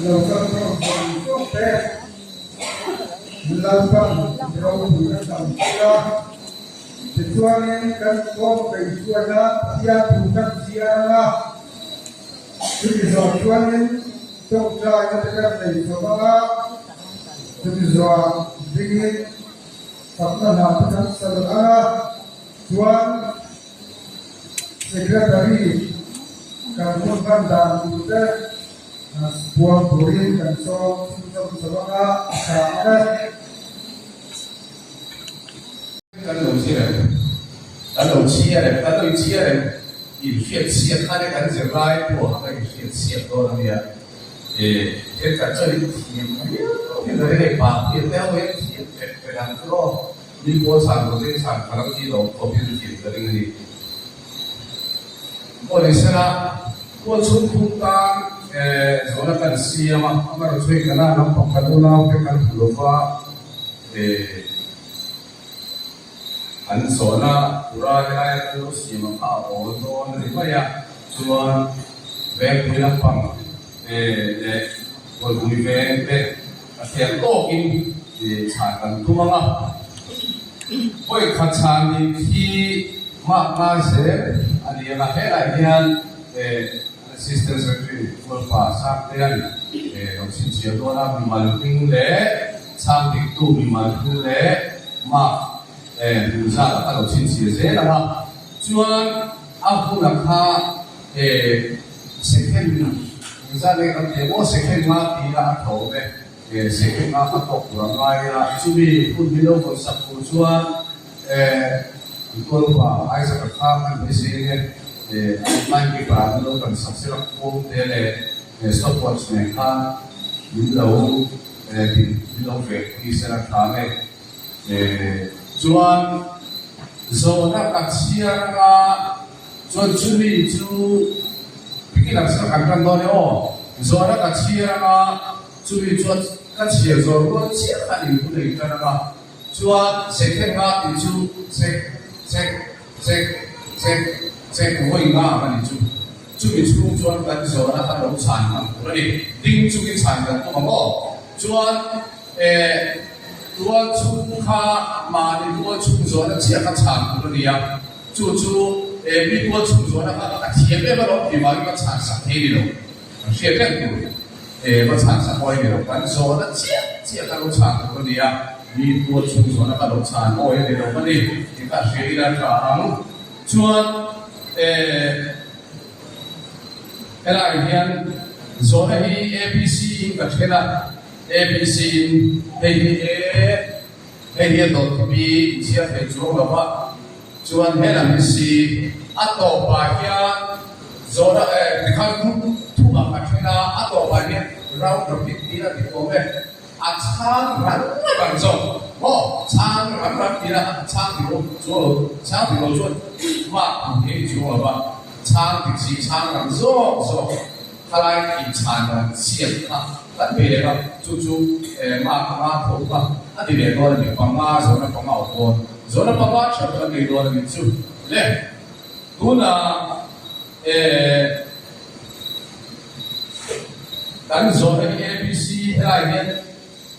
Lo kal khawm zawng zawng te Lalpan ropuina chang sia. Tichuanin kan kawng beihruaina Pathian thu kan chhiar ang a, chumi zawh chuanin tawngtaina te kan nei chho ang a, chumi zawhah dingin fakna hna te kan sal ang a, chuan Secretary kan hun hman dan tur te puang turin kan sawm chhunzawm chho ang a, a tha ang e. Kan lo zir em? Kan lo chhiar em? Kan lo inchhiar em? Inhriat chhiat kha nia kan zir lai pawh a ka inhriat chhiat dawn a nia. E, thenkhat chuan in thiam viau hian ka ring a, i pa thiam te ho hian thiam ṭek ṭek ang chu aw. Mi pawl chhan tur te chhan kha ram tih lo khawp in thiam ka ring a ni. Aw ni sela, tual chhung thum tan e, zawhna kan siam a, amaherawhchu hei kana lam pakhat unau te kan hmu lova, e, An zawhna tura helaia kan lo siam ang kha a awl dawn a ni mai a, chuan vengpui lampang leh Kawlpui veng te a thiam tawkin chhan kan tum ang a. Vawi khat chhan nih khi mah nga zel a ni ang a, helaiah hian Assistant Secretary Tualpa Sangtea'n lo chhinchhiah dawn a, mimal hming leh chhang diktu mimal hming leh mark hmuh zat a lo chhinchhiah zel ang a, chuan a huna kha second engzat nge kan ti maw second nga ti ila a tho awm e, second nga kha tawk tur a ngai ila, chumi hun hi lo vawn sak tur chuan Tualpa Isaac-a kha kan beisei nge. Online paper ah min lo kan sak sela kawng te leh stopwatch nen khan min lo din min lo vek pui sela tha nge. Chuan zawhna ka chhiar anga chuan chumi chu bikin ang sela kan tan dawn e aw. Zawhna ka chhiar anga chumi chuan ka chhiar zawh rual chiah khan in hun a intan anga chuan second nga tih chu sek sek Chek, chek, chek vawi nga ang a ni chu. Chumi chhung chuan kan zawhna kha lo chhan ang tur a ni. Ding chungin chhan kan tum ang aw. Chuan eh tual chhung kha mahni tual chhung zawhna chiah kha chhan tur a ni a. Chu chu eh mi tual chhung zawhna kha ka thiam em alawm tih vangin ka chhan sak thei ni lo. Kan hriat reng tur eh va chhan sak awi ni lo. Kan zawhna chiah chiah kha lo chhan tur a ni a, mi tual chhung zawhna kha lo chhan awi a ni lo a ni tih kha hria ila tha ang. Chuan eh helaiah hian zawhna hi ABC in ka then a. ABC in hei hi A, hei hi a dawt hi B inchhiar thei chuang lo va, chuan he lam hi C. A tawpah hian zawhna eh tikhan group thum ah kan then a, a tawpah hian round robin tiin a dik awm e. A chhang ran ran zawk maw? Chhang ran ran tih a chhang dik lo chuang lo, chhang dik lo chuan mark ang hi a chuang lo va, chhang dik si chhang ran zawk zawk khalai inchhan ran siam kha kan bei leh a, chu chu mark anga tho kha a ti leh dawn a ni, panga zawhna panga awm dawn, zawhna panga theuh kan nei dawn a ni chu le. Tunah eh kan zawhna hi ABC helai hian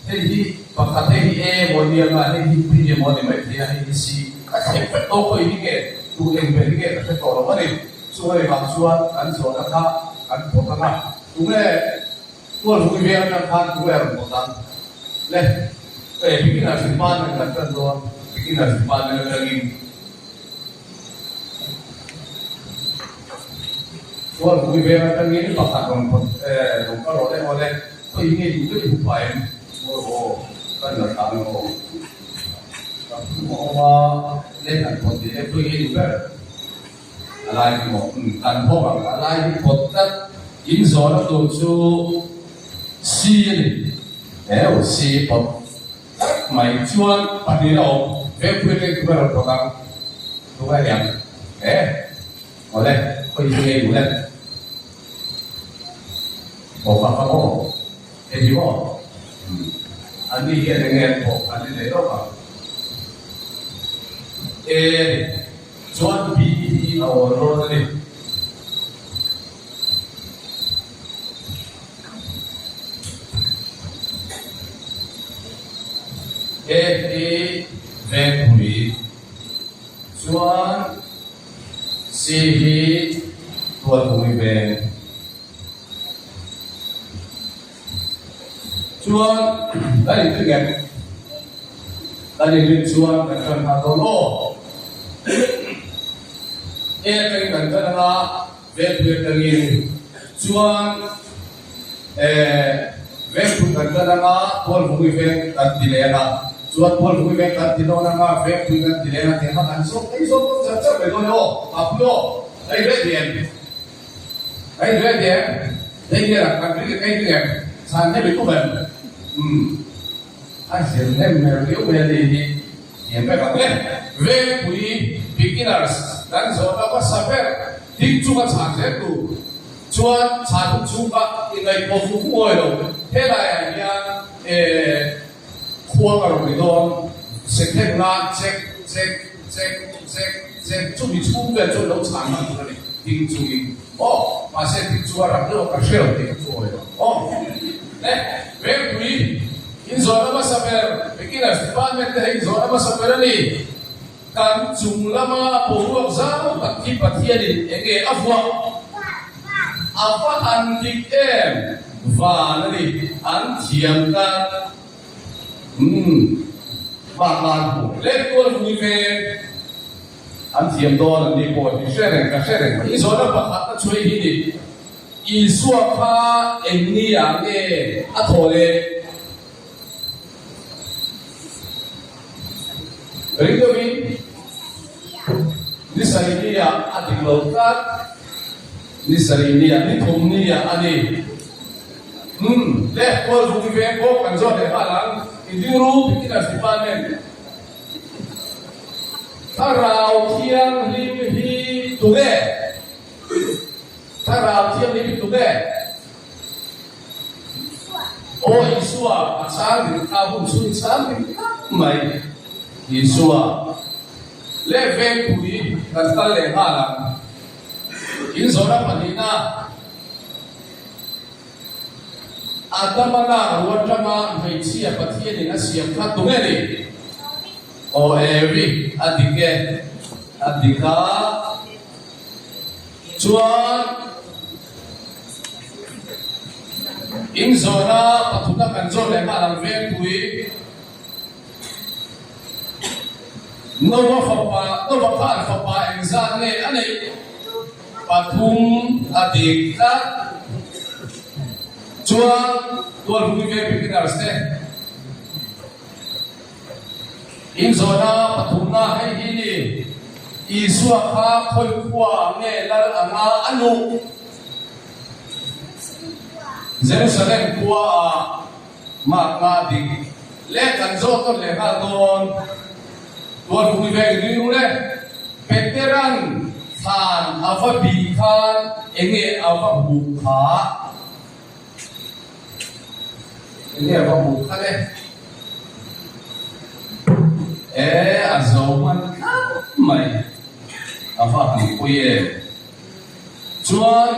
hei hi pakhat hei hi A emaw nia nga hei hi B emaw ni mai thei a hei hi C ka thleng vek tawh pawh hi nge tu eng ber hi nge ka hre tawh lo a ni. Chu hei vang chuan kan zawhna kha kan phawt ang a, tunge tual vui veng atang khan tunge a rawn phawt ang le eh beginners department kan tan dawn beginners department atangin. Chuan vui veng atangin pakhat rawn phawt eh rawn kal rawh le aw le khawi nge duh deuh i hupa em? Aw aw kan la thla ang aw ka phum a awm a le han phawt leh e khawi nge duh ber a lai hi maw umm kan phawk ang a lai hi phawt tlat in zawhna tur chu C a ni heu C phawt Tlat mai chuan pahnihna awm vengpui atangin tu ber rawn phawt ang tu ngai liam e awle khawi hi ngei duh le aw kha kha maw hei hi maw umm an ni hian enge an thawh an ni leh lawk ang e chuan B hi a awl dawn a ni. He hi Vengpui chuan C hi Tualpui Veng chuan kan inring em? Kan inrin chuan kan tan nghal dawn aw. E atangin kan tan anga. Vengpui atangin chuan eh Vengpui kan kal anga Tualvungi veng kan ti leng a, chuan Tualvungi veng kan ti dawn anga Vengpui kan ti leng a tih kha kan zawk mai zawk zawk char char mai dawn e aw, Papui aw, hei ready em? Hei ready em? Hei hian kan ring hei ring em? Chhan hemi tum em? Umm. A zir hnem hmel viau mai a ni hi thiam vek ang e. Vengpui beginners kan zawhna hmasa ber ding chunga chhan zel tur chuan chhan hun chhung kha ingaihtuah fuh fuh ngawi lo. Helaiah hian eh khuang a rawn ri dawn second nga chek chek chek chek chek chumi chhung vel chuan lo chhan hman tur a ni ding chungin aw mahse ding chu a rak deuh a ka hre lo tih kha chu awi lo aw. Le Vengpui inzawhna hmasa ber Beginners Department te hei inzawhna hmasa ber a ni. Kan chung lama boruak zau tak hi Pathianin eng nge a vuah? A va han dik em? Van a ni, an thiam tlat. Umm, bak lan hmu le tual vui veng an thiam dawn an ni pawh hi hre reng ka hre reng mai. Inzawhna pakhat a chhuai hi ni. Isua kha eng ni ah nge a thawh le? Ring deuhin ni sarih ni ah a dik lo tlat. Ni sarih ni ah, ni thum ni ah a ni. Umm, le tual vung veng bawk kan zawt leh nghal ang. Inring Beginners Department. Thlarau Thianghlim hi tunge? Thlarau Thianghlim hi tunge? Aw Isua, a chang dik kha hun chhung chang dik tak mai. Isua leh Vengpui kan kal leh nghal ang. In zawhna pahnihna, Adama lak ru atanga hmeichhia Pathianin a siam kha tunge ni? Aw Evi, a dik e, a dik a. Chuan in zawhna pathumna kan zawh leh nghal ang Vengpui Nova fapa Nova khan fapa engzat nge a neih? Pathum a dik tlat. Chuan Tualhumi Veng Beginners te in zawhna pathumna hei hi ni, Isua kha khawi khua nge lal anga a luh? Jerusalem khua ah mark nga dik leh kan zawh tawn leh nghal dawn. Tualhumi Veng in ring ru le. Petera'n thlan a va bih khan enge a va hmuh kha? Enge a va hmuh kha le? E, a zo hman tlat mai. A va han pui em? Chuan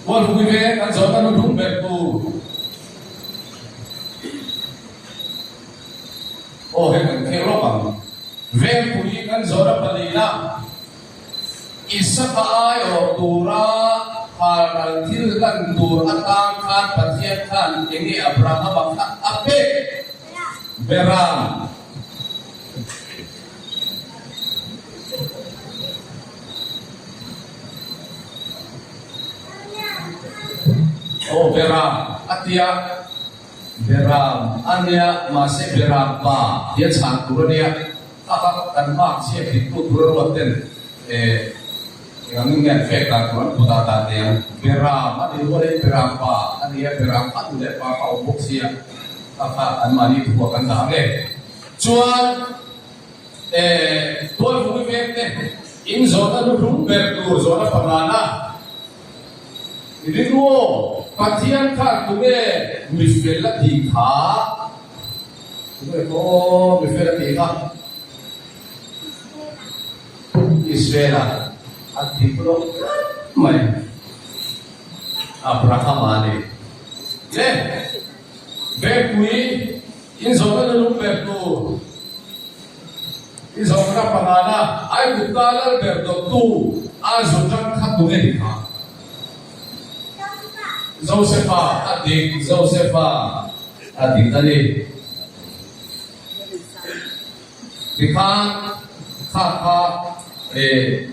Hualhui veng kan zawhna hnuhnung ber tur. Aw hei kan khel lawk ang. Vengpui kan zawhna palina Isaka aiawh tura halral thil hlan tur atan khan Pathian khan enge Abrahama kha a pek? Beram. Aw Beram a tia. Beram a nia, mahse Beram pa tia chhan tur a nia, a kha kan hmak chhiat diktu tur a ruat ten eh eng angin nge an fek dan tur an put ah dan nei ang. Beram a nih rualin Beram pa a nia, Beram kha nu leh pa kha a awm bawk sia, a kha anmahni thuah kan dah ang e. Chuan eh Tualvungi veng te in zawhna hnuhnung ber tur zawhna pangana, I ring aw, Pathian khan tunge mi fel a tih kha? Tunge aw mi fel a tih kha? Israel-a a dik lo tlat mai. Abraham-a a ni. Le, Vengpui inzawhna nulung ber tur, I zawhna pangana Aigupta lal ber dawttu a zu tan kha tunge ni kha? Josefa a dik, Josefa a dik a ni. Tikhan kha kha eh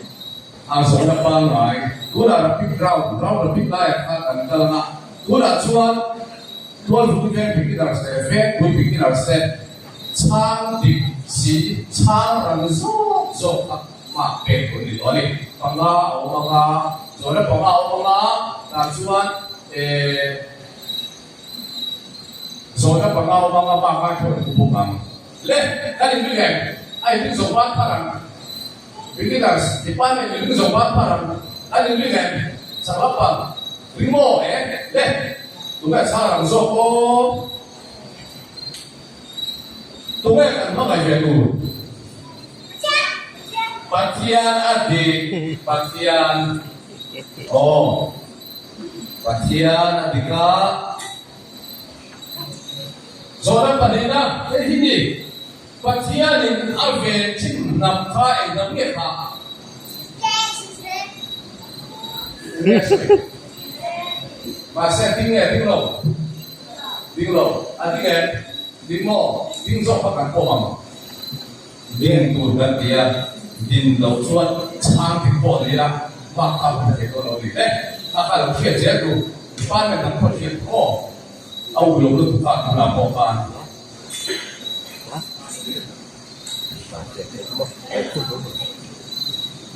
a zawhna pangngai tunah rapid round, round rapid laiah khan kan kal ang a, tunah chuan Tualhum veng beginners leh vengpui beginners te chhang dik si chhang rang zawk zawk kha mark pek tur a ni tawh a ni. Panga a awm ang a, zawhna panga a awm ang a, tah chuan eh zawhna panga a awm ang a, mark ngai theuh an pu bawk ang. Le, kan inring em? A inring zawh ban phar ang. Beginners department inring zawh ban phar ang. An inring em? Chak lampang. Ring maw e le tunge chhang rang zawk aw tunge kan hmangaih ve tur Pathian a dik Pathian aw Pathian a dik a Zawhna pahnihna hei hi ni Pathianin a ven thin hnam kha eng hnam nge kha? Mahse a ding nge a ding lo? Ding lo. A ding em? Ding maw? Ding zawk kha kan pawm ang. Ding tur kan ti a, din loh chuan chhang dik pawh ni ila bak kha hun a thei dawn lo a ni hle. Kha kha lo hriat zel tur department dang pawh hriat aw a u lo lutuk kha tunah pawh khan.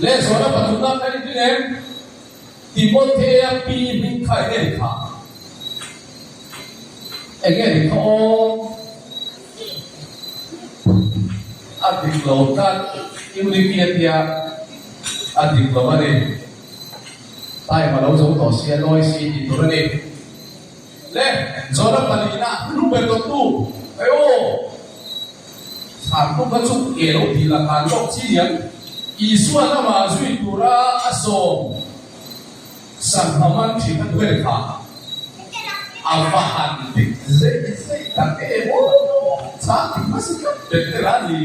Leh zawhna pathumna kan inring em? Timothea pi hming kha enge ni kha? Enge ni kha aw? A dik lo tlat, Eunike a tia a dik lo a ni. Time a lo zo tawh sia, Lois-i tih tur a ni. Le, Jordan palina hnu ber dawttu, Ei aw! Thlan pawh kha chu ke lo tih lah khan lawk chi niang. Isua lamah zui tura a sawm sangha man thin a duel kha a va han dik zeih zeih tak em aw! Chhang dik hmasa tlat ber te lah ni.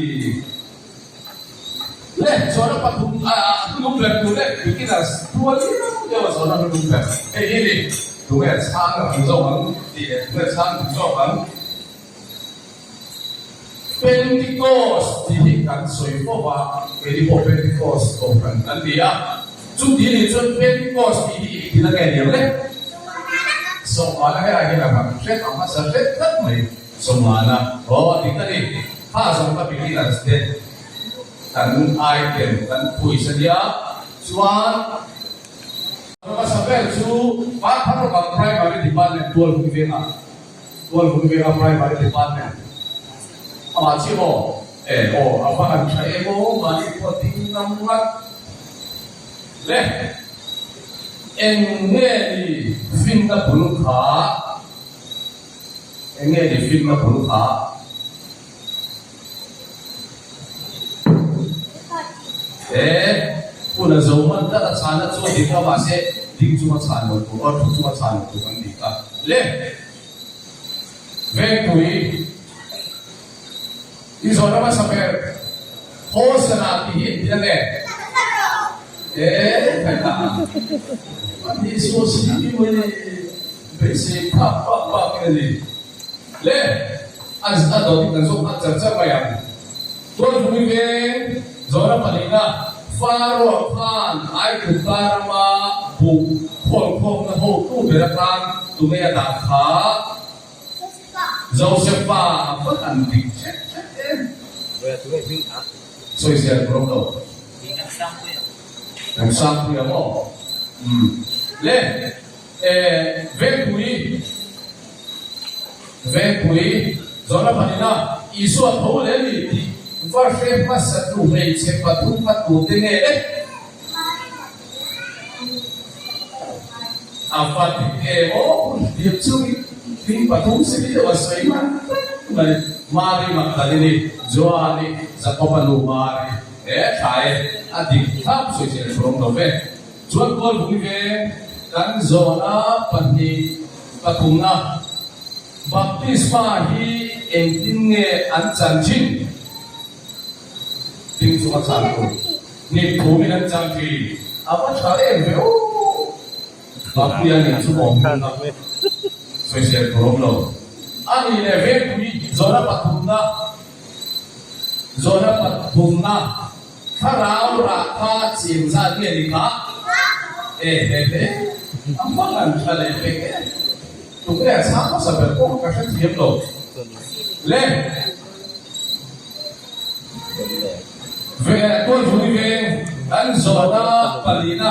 Le, zawhna pathum a hnulung ber tur leh beginners tual liau liau a zawhna hnulung ber hei hi ni. Tunge chhang rang zawk ang tih leh tunge chhang dik zawk ang. Pentecost tih hi kan sawi fo va, keini pawh Pentecost kohhran kan ni a. Chuti nih chuan Pentecost tih hi engtin a nge niang le? Sawmana helai hian a rawn hret a hmasa hret tlat mai. Sawmana, Aw a dik a ni. Kha zawng ka beginners te kan item kan quiz a nia. Chuan hmasa ber chu Parpharobang Primary Department Tualhung vengah Tualhung venga Primary Department amah chi aw e aw a va han tha em aw mahni pawh ding ngam ngat le eng nge ni finna bul kha eng nge ni finna bul kha. E hun a zo hman tlat a chhanna chu a dik a mahse ding chunga chhan lo tur or thu chunga chhan lo tur kan dik a le Vengpui i zawhna hmasa ber Hosana tih hi engtin a nge? E Kan Isua si hi mawni beisei phak bak bak in a ni. Le, a a dawt in kan zawk nghal char char mai ang. Tualvungi veng Zoram pahnihna Faroa khan Aigupta rama buk khawlkhawmna hotu ber atan tunge a dah kha? Josefa a va han dik hrek hrek em? Sawisel tur awm lo. Kan sangpui ang aw. Umm. Le. E Vengpui, Vengpui, Zawhna pahnih a, Isua tho leh a ni tih va hre hmasa tu hmeichhe pathum kha tute nge le? A va dik em aw, hun hliam chungin hming pathum si deuh a sawi hman vek mai. Mari Magdalene, Joani, Jakoba nu Mari, he thla e, a dik thlap sawi zel tur awm lo ve. Chuan Kawlhung veng kan zawhna pahnih pathumna Baptisma hi engtin nge an chan thin? Ding chu a chan tur hnip thumin an chan thin. A va tha em ve aw! Baptia nih chu awm hun a sawisel tur awm lo. A nih leh vengpui zawhna pathumna zawhna pathumna. Thlarau rah kha chim zat nge ni kha? E he he, a hmang an tha leh pek e. Tunge a chhang hmasa ber pawh ka hrethiam lo. Le. Ve Tualvungi veng kan zawhna palina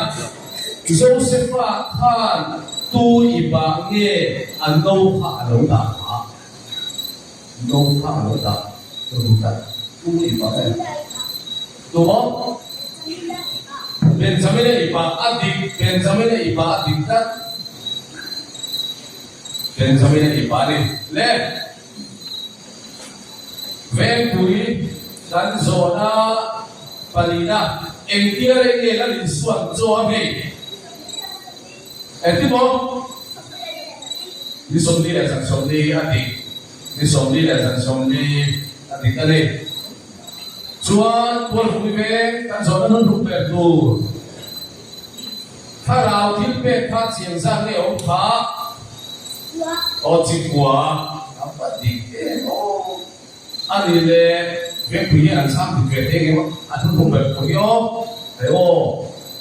Josepha khan tu i bah nge a no kha a lo dah kha? No kha a lo dah ru tlat. Tu i pah em? Tu maw? Benjamina i pah a dik, Benjamina i pah a dik tlat. Benjamina i pah a ni. Le, Vengpui kan zawhna palina engtia rei nge Lal Isua'n chaw a nghei? Engti maw? Ni 40 leh zan 40 a dik. Ni 40 leh zan 40 a dik a ni. Chuan Pualhmui veng kan zawhna hnun hluk ber tur thlarau thil pek kha chiang zat nge awm kha? Aw chikua a va dik em aw. A ni le, Vengpui hian an chhang dik ve thei ngem a, a hnun hluk ber tur hi aw. Hei aw,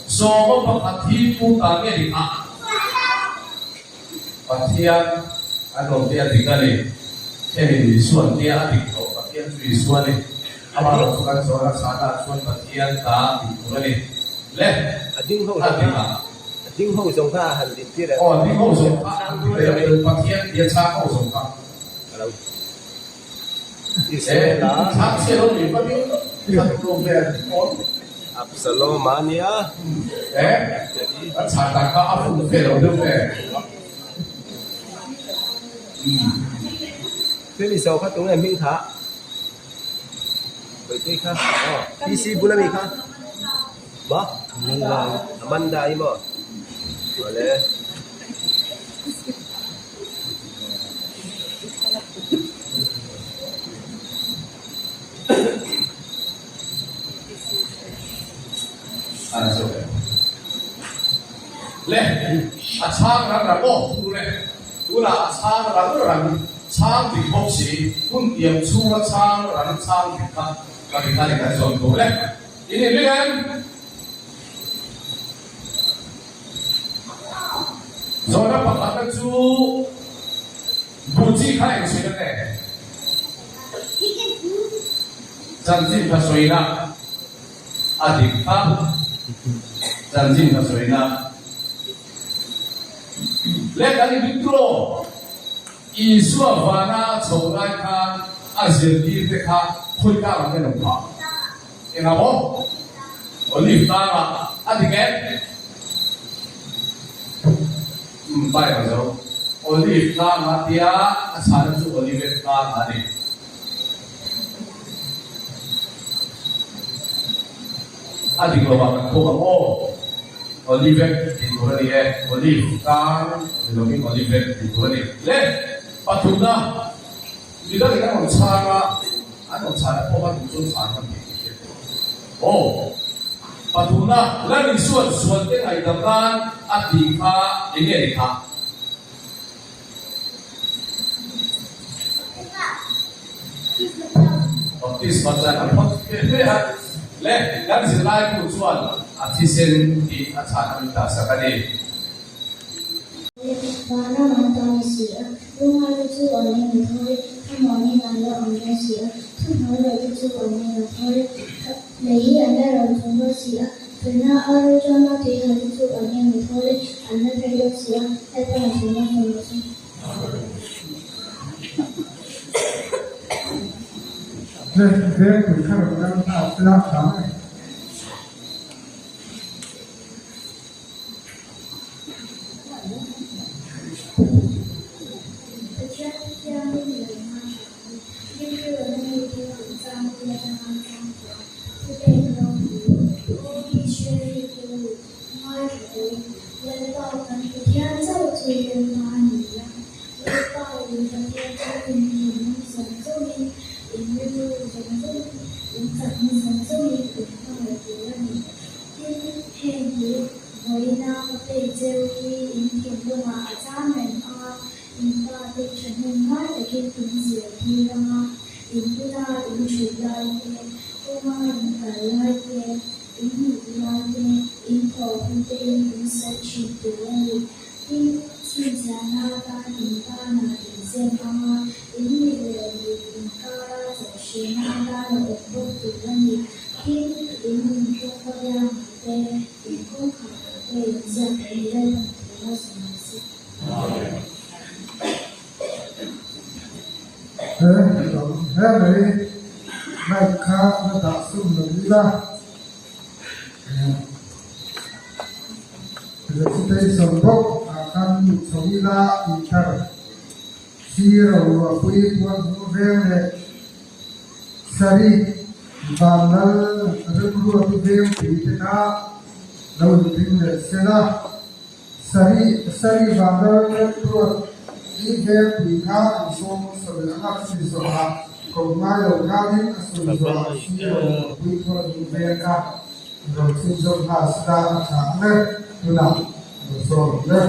sawma pakhat hi pu ta nge dik a? Pathian an rawn tia dik a ni. Hemi Isuan tia a dik tawh Pathian chu Isua a ni. Amah rawh chu kan zawhna chhana chuan Pathian ta tih tur a ni. Le, A ding ho a dik a. A ding ho zawng kha a han din tir a. Aw, a ding ho zawng kha a han din tir a. Pathian tia chhang ho zawng kha. A lo. E, Israel a. chhang chhiat lo ni patin khat lo vel awn. Absalom a nia. E, a chhan dan kha a fun fe lo deuh ve. Thil i sawi kha tunge hming kha? Bawihtei kha aw PC bula mi kha maw? Amanda i maw? Awle. Le, a chhang rang rang aw thu le, tunah a chhang rang rang chhang dik bawk si, hun tiam chhunga chhang rang chhang dik kha ka ri kha ni kan zawn tur le, in inring em? Zawhna pakhatna chu Buh chi kha eng sawi na nge? Chanchin tha sawina a dik kha chanchin tha sawina leh kan withdraw Isua vana a chho lai khan a zirtir te kha khawi tlak ang nge lo phah? Engah maw? Olive tlangah a dik em? Umm Bible zo. Olive tlangah tia a chhahna chu Olivet tlangah a ni. A dik lovah kan khawk ang aw. Olivet tih tur a ni e. Olive tlang ni lovin Olivet tih tur a ni. Le pathumna midang in an rawn chhang a, an rawn chhahna pawh kha duh chuan chhan hman theih tih hriat tur. Aw pathumna Lal Isua'n sualte ngaihdam nan a tih kha eng nge ni kha? Baptisma chuan a phawt hle hle a, le kan zirlaibu chuan a thisen tih a chhan a min dah sak a ni. Vanram an ta ni si a, lungaite chu an eng a thawi, thlamuanin an lo awm dawn si a, thuhnuai loh te chu an eng a thawi, lei hi an la ro chung dawn si a, felna a ro tana tuihal te chu an eng a thawi, an la rei dawn si a, Lalpan a thu ngai fawm rawh se. Vengpui kha rawn kal nghal sela a tha mai. Pathian thiangin lo ngaithla ang. Deuteronomy chungchang hi atanga chang tawh a, thupek ropui, Aw Israel mite u, ngaithla teh u, Lalpa kan Pathian chauh chu Lalpa a ni a, Lalpa in Pathian chu in thinlung zawng zawngin, in rilru zawng zawngin, in chakna zawng zawngin in hmangaih tur a ni. Tin, heng hi vawiina ka pek cheu hi in thinlungah a cham reng ang a, in fate thahnem ngai takin in zirtir ang a, in ina in thut lai te, kawnga in kal lai te, in mut lai te, in thawh hun tein in sawi thin tur a ni. Tin, chhinchhiahna atan in banah in zem ang a, in mit leh mit inkara chawhhrehna atan a awm bawk tur a ni. Tin, in inkawngka biangah te, in kawngkharah te inziak a ni Lalpan thu malsawm rawh se. He hle mai mic kha la dah sum lo ila. Recitation bawk ah khan lut chho ila intlar sir a ruahpui puan hmuh veng leh sarih vanlal remruati veng pui te kha lo inring leh sela sarih sarih vanlal remruati veng pui kha an sawm sawi anga chumi zawhah ko ngai lo khanin a sawi zawhah sir a ruahpui puan hmuh veng kha Rawn chhunzawm nghal sela a tha ang e, tunah rawn sawm ang le.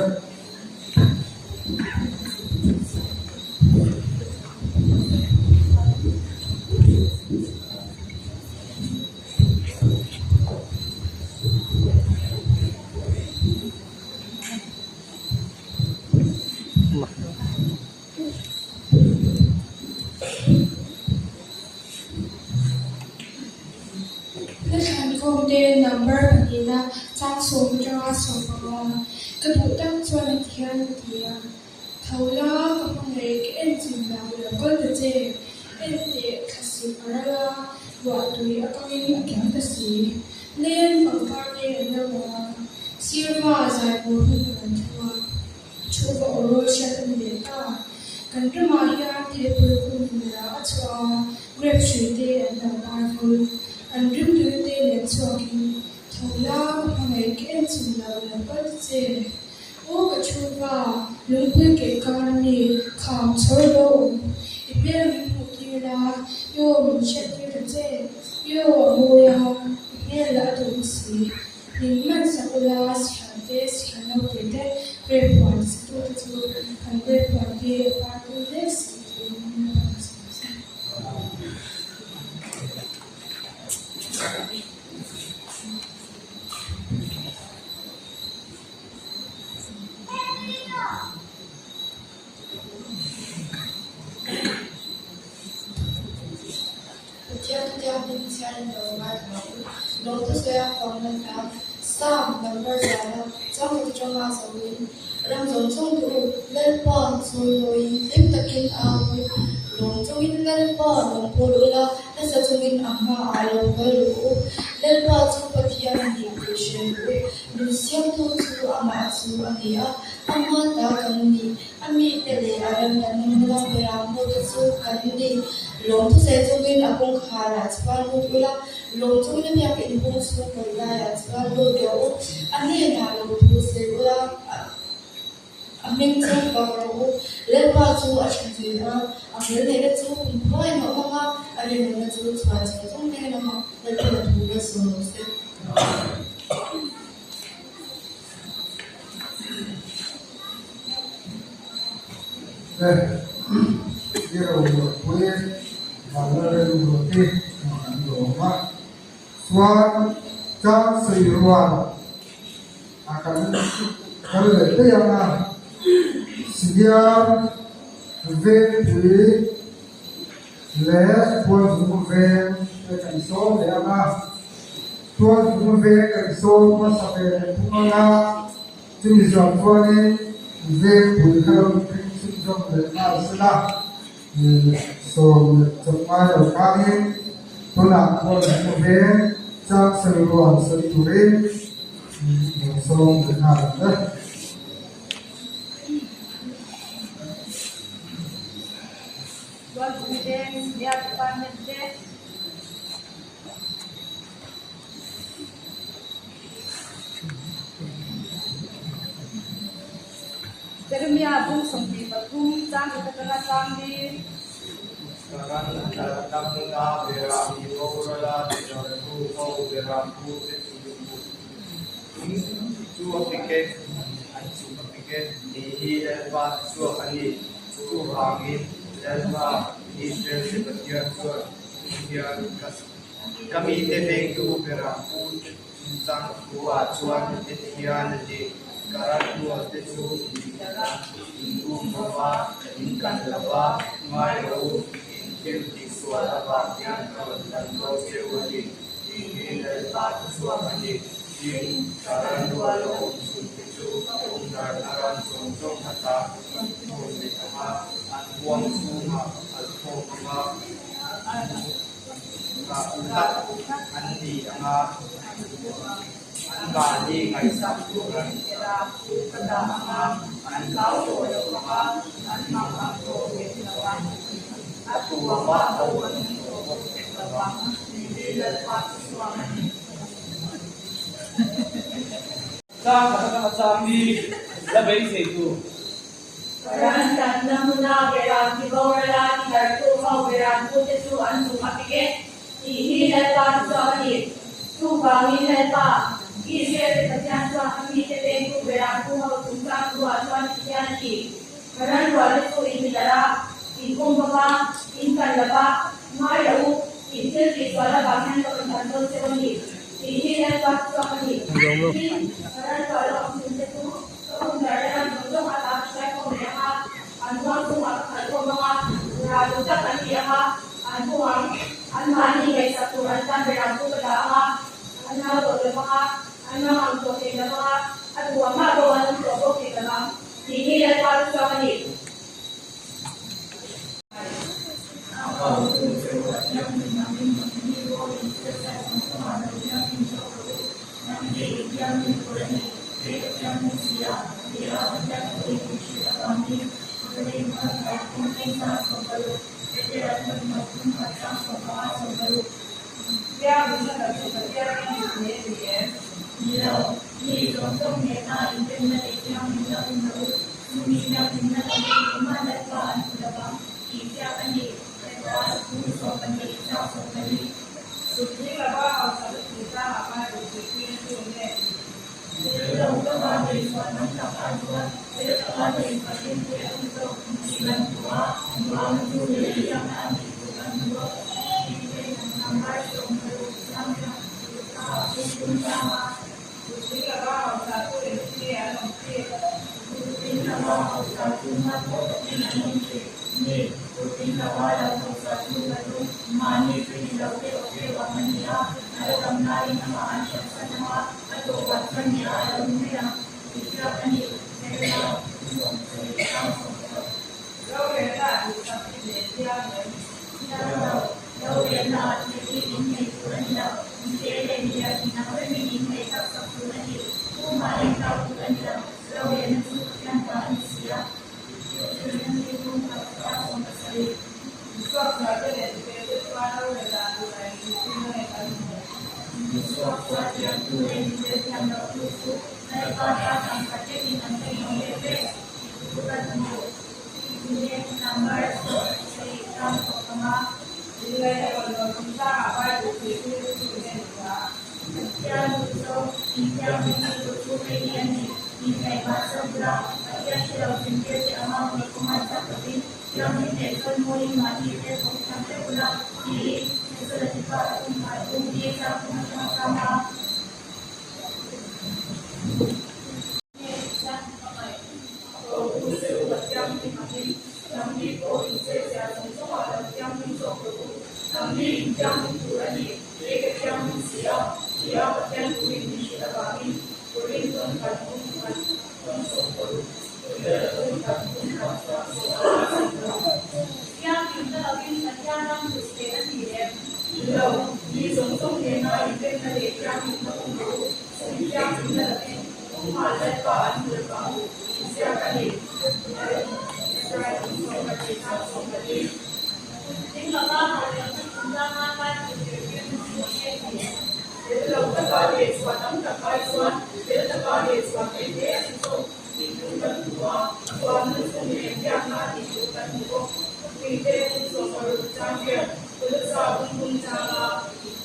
Hla thlankhawmte number pahnihna chang 10 atanga 15 ka duh tak chuan heti hian ka ti a, Tho la, ka hmangaih ka en chin la lo kal ta che, en teh thlasik a ral a, ruah tui a kangin a kiang ta si, len pangpar te an lo awm a, sirva zaipawl hun a rawn thleng a. Thu va aw rawl hriat a ni leh ta. Kan ramah hian theipui kung hmela a chhuah a, grape hrui te an lo par vul. An rimtui te len chhuakin, Tho la, ka hmangaih ka en chhun lo, lo kal ta che. Aw ka thu va, lungpui keh kar a mi, kham chhawr bo awm. I hmel min hmuh tir la, i aw min hriat tir ta che. I aw a mawi a, i hmel lah a duhawm si. Min hman sak ula, sial te, sial lo te te, grape huan ti tu te chu kan grape huan te a par pui hle si tiin min la rawn sawi zel. sawia fakna hla, Psalm number zana chang khat atanga zoin, Ram zawng zawng te u, Lalpa chawimawiin hlim takin au u, lawm chungin Lalpa rawn pawl ula, nasa chungin a hmaah lo kal rawh u. Lalpa chu Pathian a ni tih hre rawh u, min siamtu chu amah chu a ni a, ama ta kan ni, a mite leh a ram kan nula berah hmute chu kan ni. Lawm thusawi chungin a kawngkharah chuan lut ula, Lawm chungin a biakinn hung chhung kawt laiah chuan lut rawh u, a hnenah lo thu sawi ula, a hming chu fak rawh u. Lalpa chu a tha hle a, a hmel neihna chu kum khuaiin a awm ang a, a rinawmna chu chhuan zawng zawng nen a awm ang. Lalpan a thu malsawm rawh se. Chuan chang sawi rual a kan kal leh daih ang a, Siam Vengpui leh Tualvung Veng te kan sawm leh ang a, Tualvung Veng kan sawm hmasa ve leh thung ang a, chumi zawng chuanin Vengpui kha lo inring chhunzawm leh nghal sela. Sawm leh chawp ngai lo khanin tunah pawh an hmu ve chang sawi rual sawi turin lo sawm leh nghal ang e. Tualpui veng Media Department te. Jeremia bung 23 chang khat atanga tlang li. Karan tlarna hmuna beram i borala tidartu ho beram pu te chu tung chu a piket an chung a piket tih hi Lalpa chhuak a ni. Chuvangin Lalpa Israel te Pathian chuan hian ka mite vengtu beram pu te Chungchang thu-ah chuan heti hian a ti, Ka ral te chu in in um lo va, in kan lo va, ngai lo u, in thil tih sual avang hian ka rawn dan dawn che u a ni, tih hi Lalpa thu chhuak a ni. Tin, ka ral rual a awm chhun te chu ka umdarna ram zawng zawng ata ka khawm leh ang a, an huang chhungah ka khalh khawm ang a. Tak an ni ang a, an mahni ngaihsak tur an ka dah ang a, an hlau tawh lo ang a, an mang ang tawh hek lo ang. A tu amah bo an ni tawh bawk hek lo ang, tih hi Lalpa chu chhuak a ni. Chang khat atanga chang hi la beisei tur. Ran tanna hmuna beram ti borala ti darhtu ho beram pute chu an chung a pik e, tih hi Lalpa chu chuak a ni. Chuvangin Lalpa, Israel te Pathian chuan a mite pengtu beram pu ho chungchang thu-ah chuan ti hian a ti, Ran rualte chu in ti darh a, in um bawk a, in kan lo va, ngai lo u, in thil tihsual avang hian ka rawn dan dawn cheu a ni, tih hi Lalpa chu chuak a ni. Tin, ran rual awm chhunte chu Ka um dar leh ram zawng zawng ata ka hruai khawm leh ang a, an huang chungah ka khalh khawm ang a, rah duh tak an ni ang a, an hung ang, anmahni ngaihsak tur an tan ber ang chu ka dah ang a, an hau tawh lo vang a, an mang ang tawh thei lo vang a, a tu ang mah pawh an awm tawh bawk thei lo vang, tih hi Lalpa chu chhuak a ni. A la dam laiin amah an hriatsan ang a, a tawpah chuan mi a a lo ni mai ang tih ziak a ni. Jeremia 17 chang 16. Rorelna ah duhsak i nei thiang em? Thiang lo, rorelna ah thiltih in nei tur a ni lo. Mite leh milian inang remin in nei tak sak tur a ni. Tumah in hlau tur a ni lo. Rorelna chu Pathian ta a ni si a. Pathian hre lo zirtir te anga hawi kawnga chak lovin thianghlim leh chawimawiin mahni te thawk thiam vek ula tiin Thessalonikae a tumhmai tum hi chak thum atanga chang a. Nge Pathian hmangaih tawhtu che u ka thianghlim angin nangni pawh in chezia zawng zawngah lo thianghlim zawk rawh u. Nangni in thianghlim tur a ni, kei ka thianghlim si a, tia Pathian turin min hrilh avangin Thianghlimna lovin Pathian ram hmuh theih a ni em? Lo, mi zawng zawng nena invenna leh thianghlimna awm rawh u. Chumi thianghlimna lovin Tumah Lalpa an hmu lo vang u tih ziak a ni. Ding lova rorelna chungchanga Bible zirtirna chu eng nge ni? Fel lo taka leh chhuah tam tak ai chuan fel taka leh chhuah theih hle a ni zawk tih thu kan hmu a, chhuahna chu milem biakna a tih thu kan hmu bawk. Puite kut sawmparuk chang vel Kolosa bung bung changa.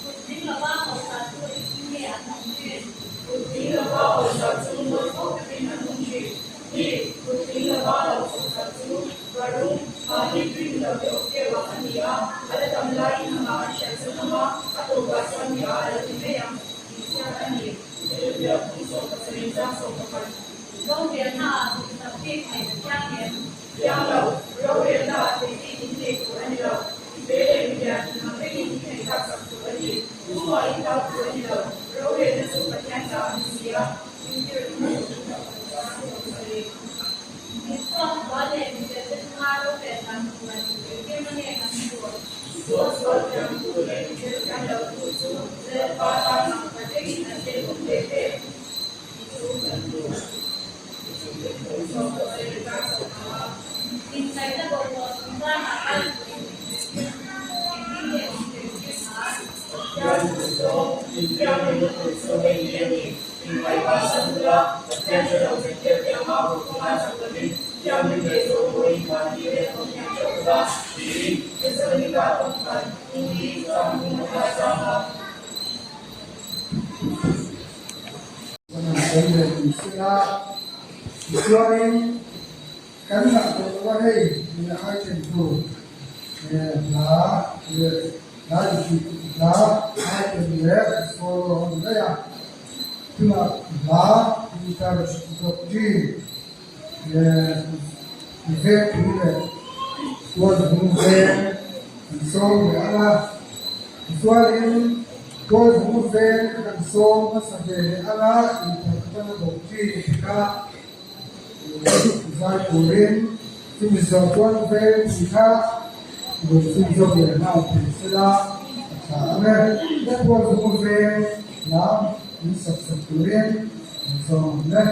Kut ding lova hausa chu engtin nge an awm thin? Kut ding lova hausa chu mualpho takin an awm thin. Ni, kut ding lova lo hausa chu Barum, mahni rin lo te awm deuh ang a ni a, a la dam laiin amah an hriat chuan awm a, a tawpah chuan mi a a lo ti mai ang tih chiang a ni. Thilhliau phung 17 chang 11. Rorelna ah duhsak bik nei a thiang em? Thiang lo, rorelna ah thei bik in nei tur a ni lo. Ve leh milian inang vekin in nei tak sak tur a ni. Tumah in hlau tur a ni lo. Rorelna chu Pathian ta a ni si a. Misuaksual leh mifelte chunga rorel dan tur a inzirtir na nge kan tur? Suaksual thiamtu leh mifel thiam lotu chu Lalpa tan ang khat vekin an tel awm ve ve tih chu kan tur. Inkaihna bawlhhlawh chungchangah Bible in inzirtir chu engtin nge inzirtir kha? Pathian duhzawng, inthianghlim lutuk chu hei hi a ni. Pathian hre lo zirtir te anga hmuh chak lovin thianghlim leh zawhmawiin mahni leh thawmhniam theuh ula tiin Thesalonika kawngkhat Pu-i chuan hmun a kai chang a. Kan han sawi leh tih sela, tichuanin kan ngah tawh lo a hei ni a item tur hla leh hla hla item leh solo a ni daih a. Tunah hla guitar doctrine leh vengpui leh tualzung veng an sawm leh ang a, tichuanin tualzung veng kan sawm hmasa ve leh ang a inthar atanga doctrine te kha zai turin chumi zawh chuan vengpui kha rawn chhunzawm leh nghal thei sela a tha ang e. Tualzung veng Hla min sak sak turin min zawng ang le.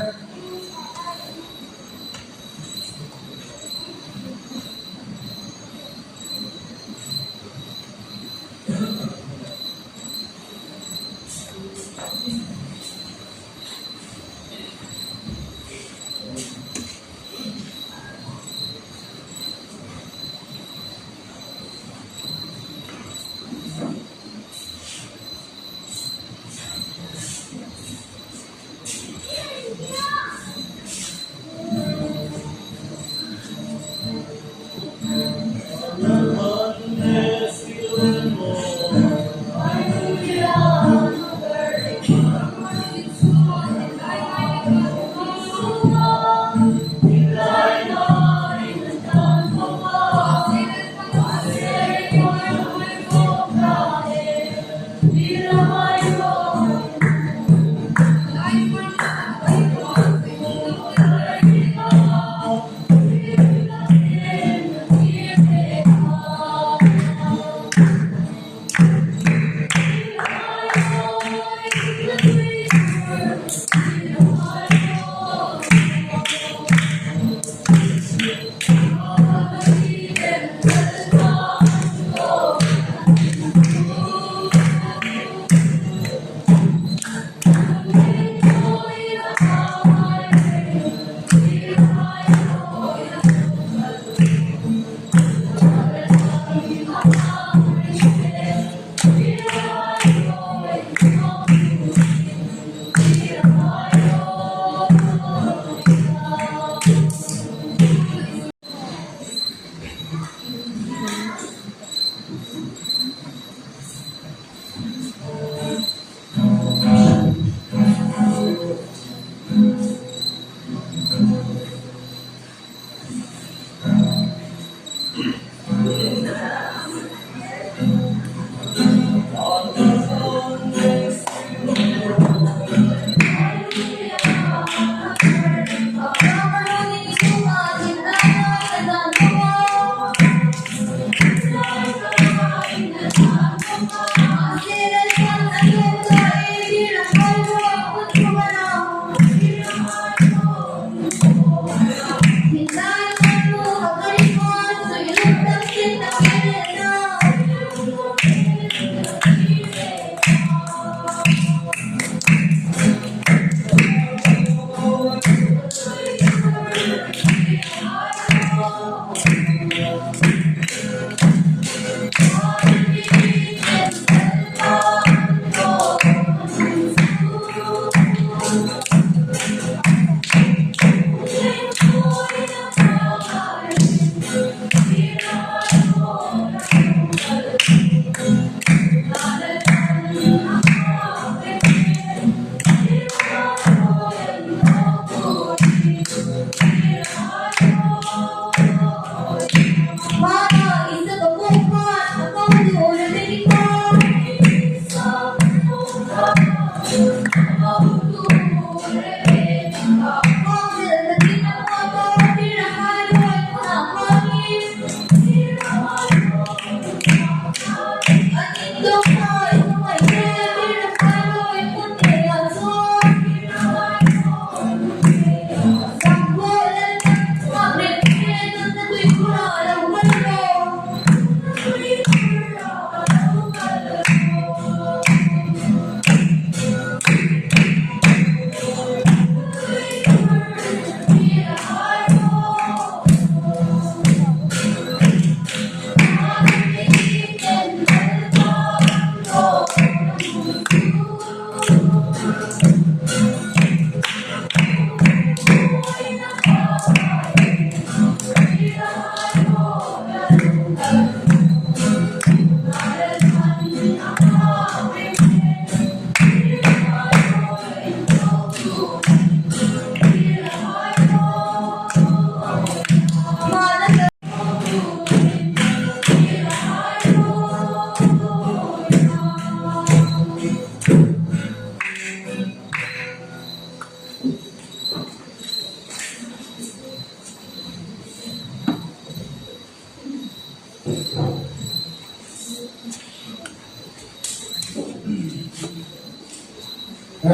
He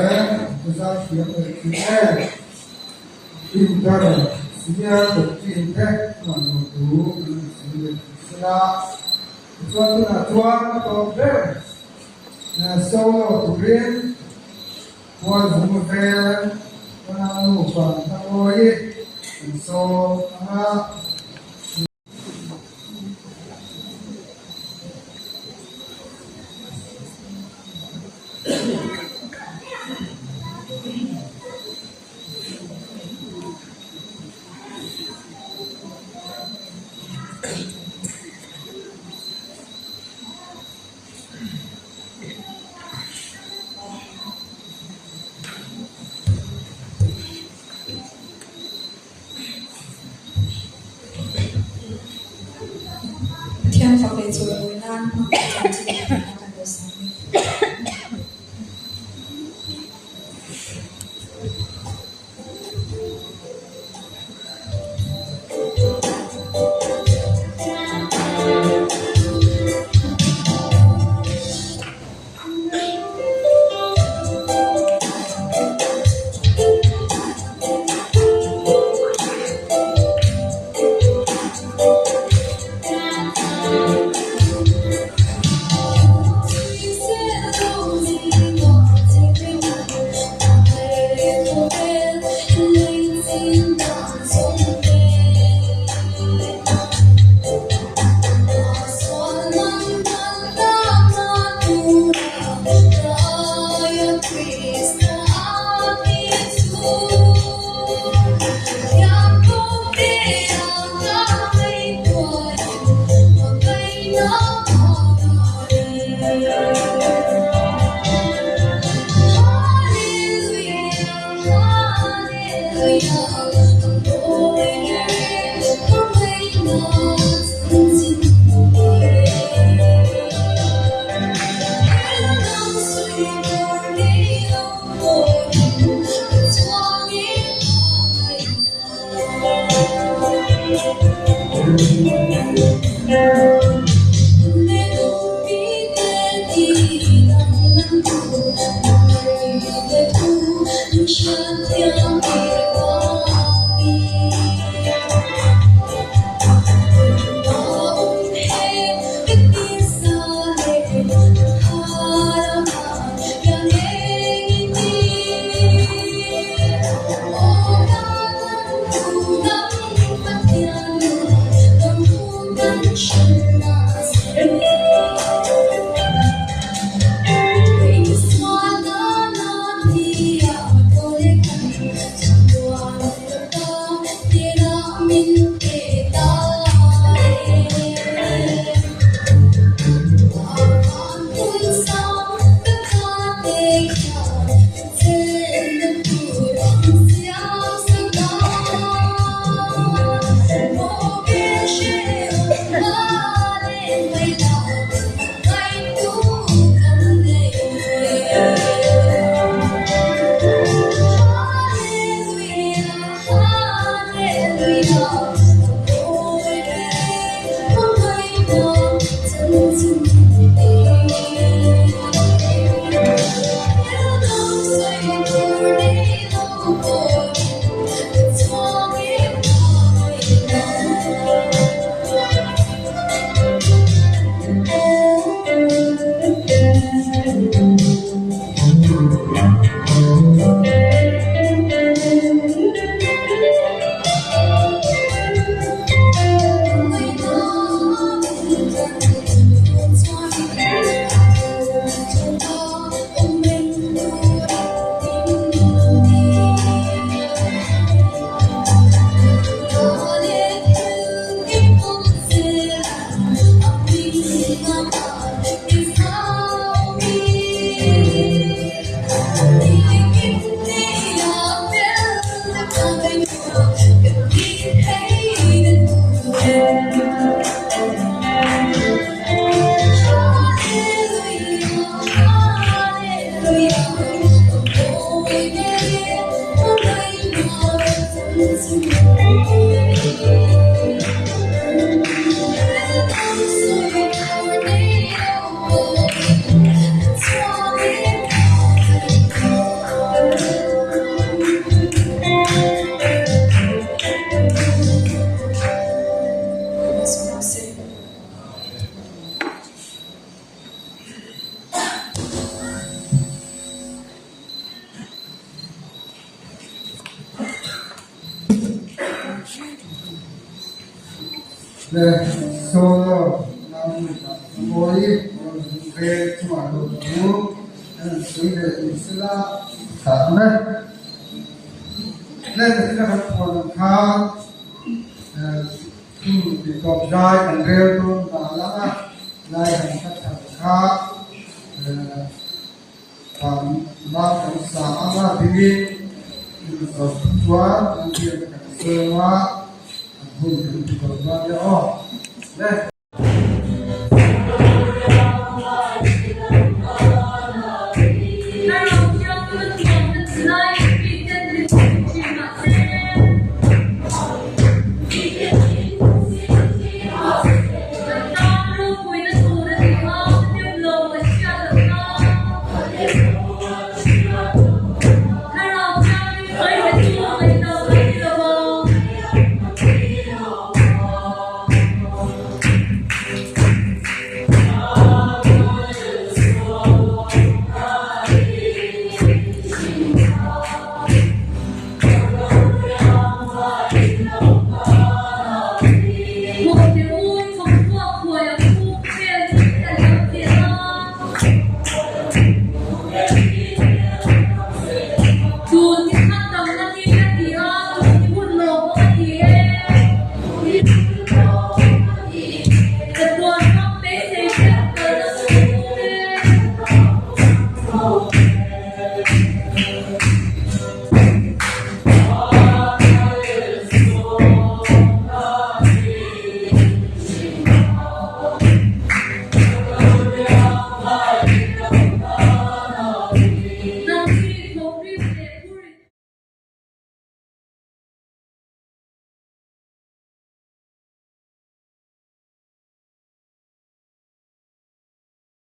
ka zai thiam leh thin e. Inter senior doctrine te ngaihnawn thu kan han sawi leh thin sela. Tichuan tunah chuan a tawp ber solo turin Hualvung vel Unau Vanthangawii kan sawm ang a. Pathian fak leh chawimawi nan hmangaih chanchin a hnena kan lo sang mek. Le solo mawi ve chungah lo thu an sawi leh ni sela tah ang e. Le nakin a kan puan ang khan ti tawp zai kan rel dawn dah lang a, lai han ka chhan kha Van kan sa ang a dingin inzawt chuan an biak kan sawi a, an hun kan ti tawh dawn nia aw. Le.